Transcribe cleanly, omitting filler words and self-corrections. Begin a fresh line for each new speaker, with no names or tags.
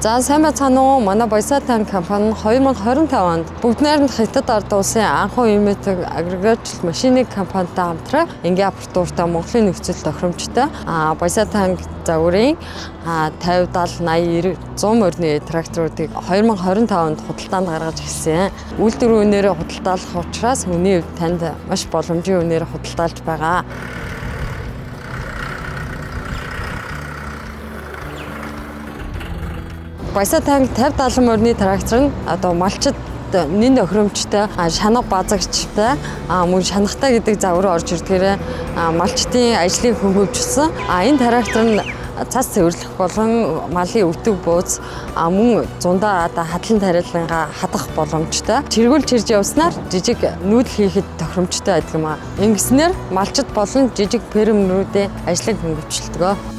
За сайн байцгаана уу? Манай Баясаа Танк компани 2025 онд бүгд найрамд Хятад ард улсын анхан үеийн агрегатжил машины компанитай хамтран энгийн аппаратуртай Монголын нөхцөл тохиромжтой Баясаа Танк загварын 50, 70, 80, 90, 100 морины тракторуудыг 2025 онд худалдаанд гаргаж ирсэн. Үйлдвэр үнээрээ худалдаалах учраас үнийн хувьд танд маш боломжийн үнээр худалдаалж байгаа. Баясаа Танк 50 70 морины трактор нь одоо малчид нэн тохиромжтой, шанга базагчтай, мөн шанахтай гэдэг загвар орж ирдгээрээ малчдын ажлыг хөнгөвжсөн. Энэ трактор нь цас цэвэрлэх болон малын өтөг бууз, мөн зундаа одоо хадлан тариалангаа хадах боломжтой. Чиргүүл чирж явснаар жижиг нүүдэл хийхэд тохиромжтой байдаг юм аа. Ингэснээр малчид болон жижиг фермерүүдийн ажлыг хөнгөвчлөдөг.